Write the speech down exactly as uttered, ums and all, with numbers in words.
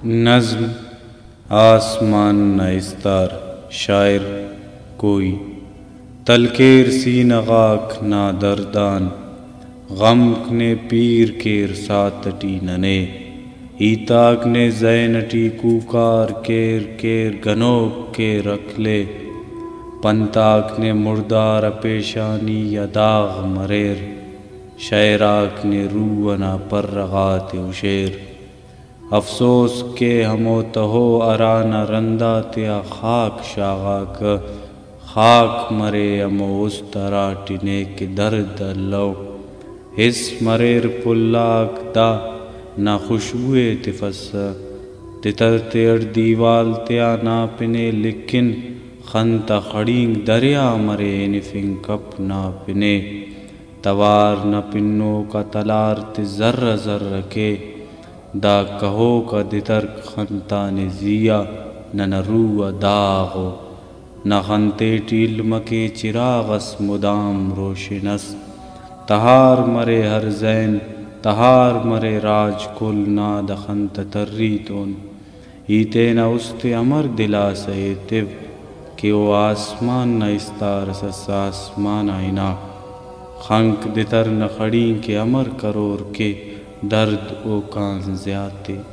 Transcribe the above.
نظم، آسمان نا استار۔ شاعر، کوئی۔ تلکیر سینہ غاک نا دردان، غمک نے پیر کیر ساعت ٹی ننے۔ ہیتاک نے ذہن ٹی کوکار کیر کیر، گنوک کیر عقلے۔ پنتاک نے مردار پیشانی آ داغ مریر۔ شئیراک نے روح ئنا پرہ غاتے ہشیر۔ افسوس کہ ہمو تہو ہرانا رند آتیا خاک شاغاکہ، خاک مرے ہمو است ہراٹی نے کہ درد الو۔ حس مریر پھلاک دا نا خوشبو ءِ تفسہ۔ تتر تے اٹ دیوال تیا نا پنے، لیکن خن تا خڑینک دریا مرے ہنفنگ کپ نا پنے۔ توار نا پنوک آ تلار تے ذرہ ذرہ کے۔ دا کہوک آ دترک خنتانے زی آ، ننا روح آ داغ ءُ۔ نا خن تیٹی علم کے چراغ اس مدام روشن اس۔ تہار مرے ہر ذہن، تہار مرے راج کل نا دا خن تا تری تون۔ ای تینا است ءِ امر دلاسہ ایتو کہ او آسمان نا استار اس ئس، آسمان آ ہنا۔ خنک دتر نا خڑینک ءِ امر کرور کہ درد اوکان زیات ءِ۔